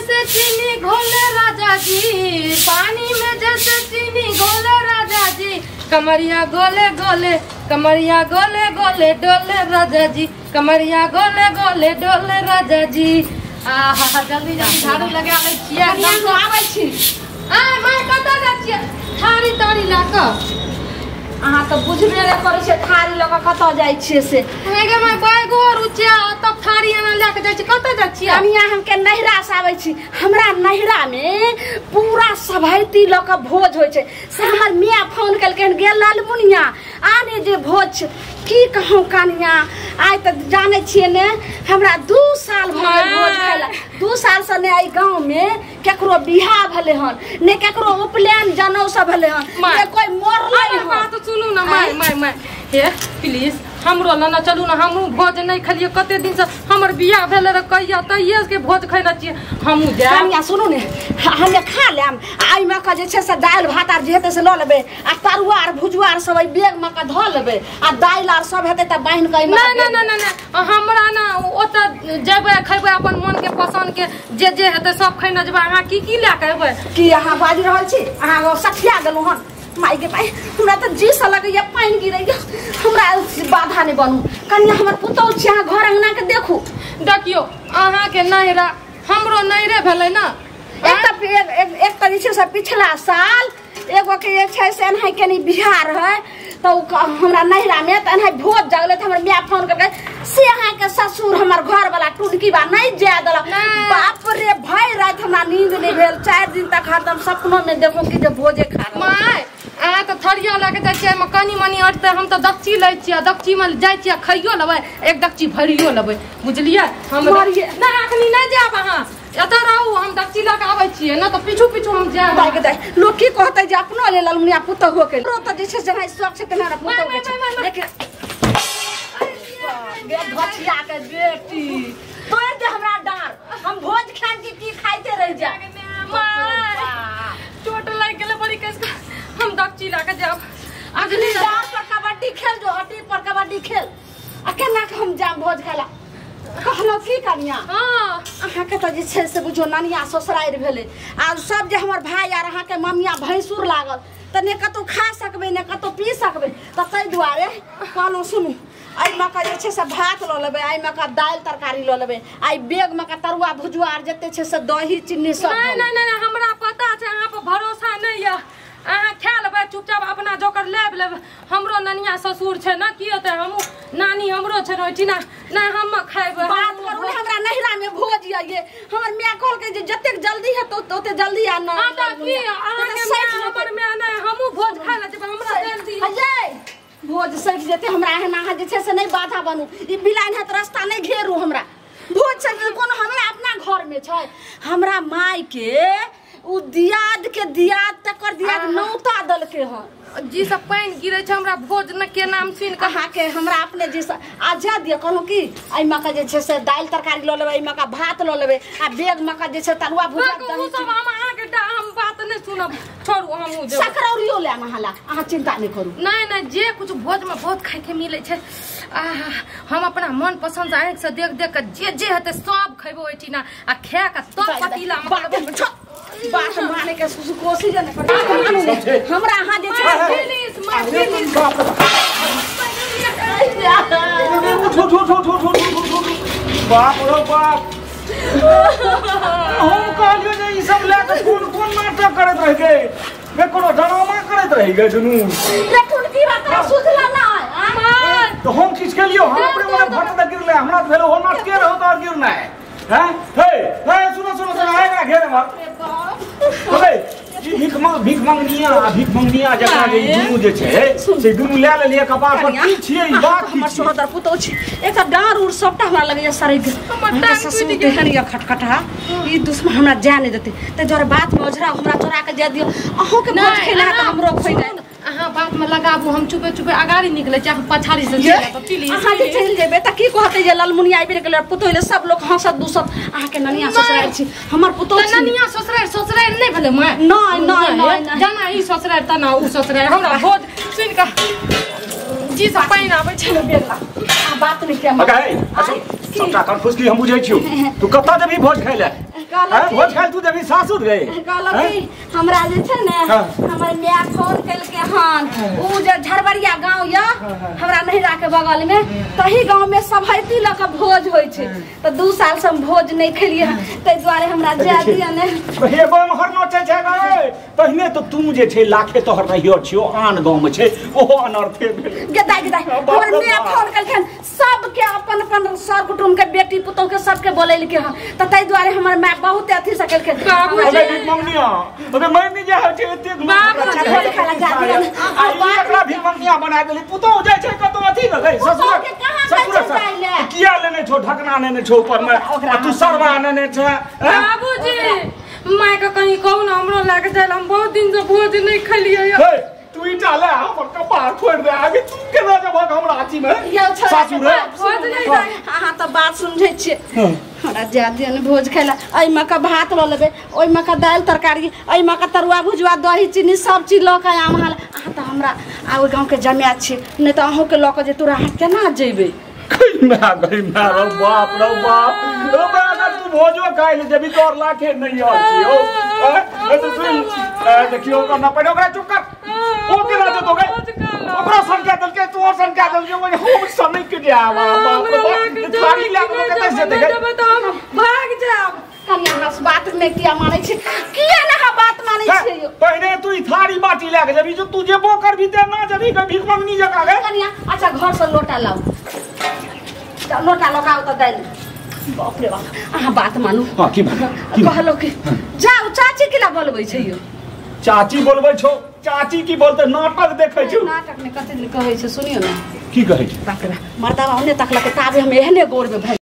जैसे चीनी घोले राजा जी, पानी में जैसे चीनी घोले राजा जी, कमरिया गोले गोले, कमरिया गोले गोले डोले राजा जी, कमरिया गोले गोले डोले राजा जी। आहा जल्दी जल्दी झाड़ू लगा लै छियै। हम आबै छी। आ my कतऽ जाइ छियै? थारी तारी लऽ कऽ। अहाँ तऽ बुझबे नहि करै छियै थारी लऽ कऽ कतऽ जाइ छियै से। हे my बैगो रुचिया तब थारी एना लऽ कऽ जाइ छियै, कतऽ जाइ छियै? कनिया हमके नैहरा से आबै छी। हमरा नैहरा में पूरा सभैती लऽ कऽ भोज होइ छै से हमर मियाँ फोन केलकै हन, गेल लालमुनिया आने जे भोज छै। की कहूँ कनिया, आइ तऽ जानै छियै ने हमरा 2 साल भऽ गेल भोज खाइला। 2 साल से ने एहि गाँव में केकरो बियाह भेलै हन, ने केकरो उपनयन जनउ सब भेलै हन, ने कोइ मरलै हन। बात सुनू ना my my my, हे प्लीज हमरो लना चलू ना, हमहूँ भोज नहीं खेलियै कते दिन से। हमर बियाह भेलै रह कहिया तहिये के भोज खैने छियै, हमहूँ जायब। कनिया सुनू ने, हमे खा लेम आ एहिमे के जे छै से दालि भात आर जे हेतै से लऽ लेबै, आ तरुआ आर भुजुआ आर सब एहि बैगमे के धऽ लेबै, आ दालि आर सब हेतै तऽ बान्हि कऽ एहिमे। नहीं नहीं नहीं नहीं, हमरा ना ओतऽ जेबै खैबै अपन मन के पसंद के जे जे हेतै सब खैने जेबै। अहाँ की की लए कऽ एबै? की अहाँ बाजि रहल छी? अहाँ सठिया गेलहुँ हन। माय के माय, हमरा तऽ जी से लगैया पानि गिरैया, हमरा बाधा नहि बनू। कनिया हमर पुतहु छी, अहाँ घर अंगना के देखू। देखियौ अहाँके नैहरा हमरो नैहरे भेलै ना। एक तऽ जे छै से पिछला साल एगो के जे छै से एनाहि कनि बिहार रहै तऽ हमरा नैहरा में तऽ एनाहि भोज जगलै तऽ हमर my phone करके से अहाँके ससुर हमर घरवाला टुनकी बा नहीं जाय देलक। बाप रे भरि राति हमरा नींद नहीं भेल, 4 दिन तक हरदम सपनो में देखो कि जे भोजे खा रहल। My अहाँ तऽ थरिया लऽ के जाइ छियै, एहिमे कनि मनि अटतै, हम तऽ दक्षी लै छियै, दक्षीमे जाइ छियै खाइयो लेबै, एक दक्षी भरियो लेबै, बुझलियै? हम नहि अखनी नहि जायब, अहाँ एतऽ रहू, हम दक्षी लऽ के आबै छियै, नहि तऽ पीछू पीछू हम जायब। दाइ के दाइ, लोक की कहतै जे अपनो लेल ललमुनिया पुतहुओ के लेल। तऽ जे छै जेना शौक छै तेना पुतहु के छै। लेकिन घचिया के बेटी तोड़ि दे हमरा डाँर, हम भोज खायब कि की खाइते रहि जायब। चोट लागि गेलै बड़ी कस, हम दक्षी लऽ के जायब। अगली डाँर पर कबड्डी खेल जो, हड्डी पर कबड्डी खेल, आ केना के हम जायब भोज खाय ला? कहलहुँ की कनिया, अहाँके तऽ जे छै से बुझियौ ननिया ससुरारि भेलै, आ सब जे हमर भाय आर अहाँके ममिया भैंसुर लागल तऽ ने कतहु खा सकबै ने कतहु पी सकबै, तऽ ताहि दुआरे कहलहुँ सुनू एहिमे के जे छै से भात लऽ लेबै, एहिमे के दालि तरकारी लऽ लेबै, आ एहि बैगमे के तरुआ भुजुआ आर जते छै से दही चीनी सब। नहीं नहीं नहीं, हमरा पता छै, अहाँ पर भरोसा नहीं यऽ, अहाँ खा लेबै चुपचाप अपना जोकर लाबि लेबै। हमरो ननिया ससुर छै ने, की हेतै, हमहूँ नानी हमरो छै ने ओहिठिना, नहि हम खैबै। बात करू ने, हमरा नैहरा में भोज ये, हमर my कहलकै जे जतेक जल्दी हेतौ ओते जल्दी आ। ना की अहाँके my हमर my नहि, हमहूँ भोज खाय लए जेबै, हमरा जल्दी भोज सठि जेतै। हमरा एहन अहाँ जे छै से नहि बाधा बनू, ई बिलाइन हेत रास्ता नहि घेरू। हमरा भोज सठि कोनो हमरा अपना घर में छै, हमरा माय के उ दियाद के दियाद तकर दियाद नौता देलकै हन। जी सब पानि गिरै छै हमरा भोज न के नाम सुनि कऽ। अहाँके हमरा अपने जी से आ जा दिअ। कहलहुँ कि एहिमे के जे छै से दालि तरकारी लऽ लेबै, एहिमे के भात लऽ लेबै, आ बैगमे के जे छै तरुआ भुजिया दही सब। हम अहाँके हम बात नहि सुनब, छोड़ू हमहूँ जेबै। सकरौरियो लेब अहाँ ला, अहाँ चिंता नहि करू। नहीं नहीं, जे कुछ भोजमे बहुत खाइके मिलै छै, आहा हम अपना मन पसंद से आँखि से देख देख के जे जे हेतै सब खैबै ओहिठिना, आ खा कऽ तब पतीला बात माने के कोशिश नहि करू। हमरा अहाँ जे छै प्लीज my please. उठ उठ उठ उठ उठ उठ, बाप रो बाप, हम कहलियो जे ई सब लए कऽ कोन कोन नाटक करैत रहि गए, बे कोनो ड्रामा करैत रहि गए दुनू। रे टुनकी बात तोरा सुझला नहि? तो हम किछ केलियो, हम अपने मने भट दे गिरले, हमरा भेल हो नाटके रहो तो और गिरना है। हैं हे हे सुनो सुनो सुनो, आएगा घेर मार ओए ई भीख मंगनिया आ भीख मंगनिया जकरा जे दुनू जे छै से दुनू ले लेलिए कपार पर। की छियै ई बात? हमर सोहदर पुतहु छी, एकर डाँर उर सबटा हमरा लगैया सड़ि गेल। हमर टांग टूटि गेल। तेहन यऽ खटखटहा, ई दुश्मन हमरा जाय नहि देतै, ताहि दुआरे बात में ओझरा हमरा चोरा के जाय दियौ। अहूँके भोज खेला तऽ हमरो खैनाइ। अहाँ बात में लगाबू, हम चुपे चुपे अगाड़ी निकले छी, अहाँ पछाड़ी से चलि जायब प्लीज। अहाँ जे चलि जेबै तऽ की कहतै जे ललमुनिया आबि गेलै पुतोह ले, सब लोक हँसत दूसत। अहाँके ननिया ससुरारि छी, हमर पुतोह छी। ननिया ससुरारि ससुरारि नहि भेलै my? नहि नहि नहि, जेना ई ससुरारि तेना ओ ससुरारि। हमरा भोज सुनि कऽ जी सब पानि आबै छै। बेला आ बात नहि किया सबटा कन्फ्यूज की हम बुझै छियौ, तू कतऽ जेबही भोज खाइ लए? भोज खाइ तू जेबी सासुर गे कहलक कि हमरा जे छै ने हमर my phone केलके हन उ जे झरबरिया गांव या हमरा नहिरा के बगल में तही गांव में सभैती ल के भोज होय छै त 2 साल से हम भोज नहीं खेलिए तै दुआरे हमरा जाय दिया ने हे गांव हर नोचे छै गे पहिने तो तुम जे छै लाखे तोहर रहियो छियो आन गांव में छै ओहो अनर्थे भेल गेदाई गेदाई हमर my phone केलखन सबके अपन अपन सर कुटुम के बेटी पुतोह के सबके बोलेलके हन त तै दुआरे हमर my बहुत अथी से केलखन बाबूजी अरे भीख मंगनिया अरे मैं नहीं जाय छै एते बाबूजी खाला जा दिया आ एकरा भीख मंगनिया बना देली पुतोह जाय छै कतो अथी गई ससुर के कहां ससुर किया लेने छो ढकना नेने छो ऊपर में आ तू सरवा नेने छै बाबूजी my के कहीं कहू ना हमरो लाग जाय हम बहुत दिन से भोज नहीं खेलिए हे तू ईटा ले हमर कपार फोड़ दे आगे तू केना जेबहक हमरा अथी में सासुर भोज नहीं जाय अहाँ त बात समझै छियै हमरा जाय दिअ ने भोज खाइला एहिमे का भात ल लेबै ओहिमे का दालि तरकारी एहिमे का तरुआ भुजुआ दही चीनी सब चीज लऽ कऽ आम अहाँ त हमरा आ ओहि गाँवके जमाए छियै नहि तऽ अहूँके लऽ कऽ जे तोरा अहाँ केना जेबै गई मैं रे बाप रे बाप रे अगर तू भोजो खाइ ले जेबी तोर लाखे नहीं और छियो ए तो सुन देखियो ओकरा ना पड़े ओकरा चुप कर ओ केना जेतो गे ओकरा सनका देलकै तू और सनका देलकै हम सनक के जाब बाप रे बाप थारी लए के कतै से जेतै तऽ हम भाग जाब कनिया हमरा बात में किया मानै छी किया ना हम बात मानै छी पहिने तू ई थारी बाटी लए के जेबी जो तू जेबो करबी ते ना जेबी के भीख मंगनी जका गे कनिया अच्छा घर से लोटा लाउ लोटा लगाओ त दालि बाप रे बाप अहाँ बात मानू हां की बात कहलो कि जाउ चाची किला बोलबै छै यो चाची बोलबै छौ चाची की बोलते नाटक देखै छौ नाटक में कते दिन कहै छै सुनियो ने की कहै छै बाप रे बाप मर्दावा ओने तकलक ताबे हम एहने गोर में भए